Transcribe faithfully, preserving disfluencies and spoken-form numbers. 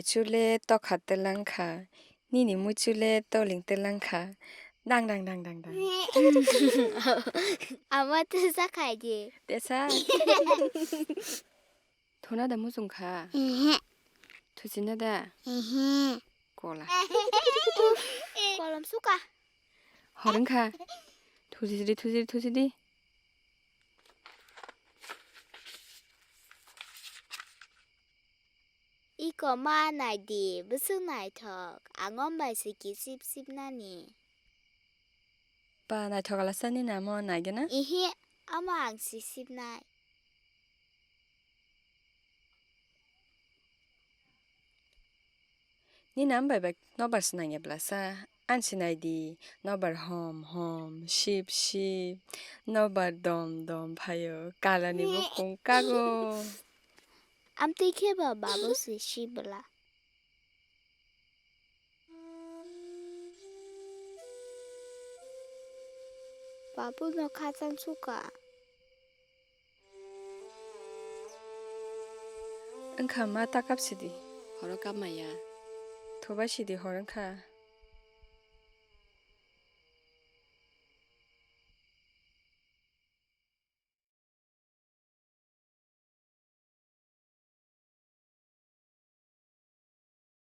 Chule tokha telang kha. Nini muchule toling telang kha. Dang, dang, dang, dang, dang. Ama tesa khai di. Tesa. Thuna da muchung kha. Ehe. Thusina da. Ehe. Kola. Kolom suka. Horeng kha. Thusi di, thusi di, thusi di. Iko ma nai di, bwswk naithok. Ang om bai se kisip sip nani. Ba naithok ala sani namo naigena? Ihi, ama ang si sip nai. Ni nam bai bai nobar sinang ya blasa. An sinai di nobar hom hom, sip sip, nobar dom dom phayo, kalani bukung kago. Amtwi khe ba babu si si bwla. Babu no khachang suka. Wngkha ma ta kap sidi. Horo kap maya. Thobai sidi hor wngkha.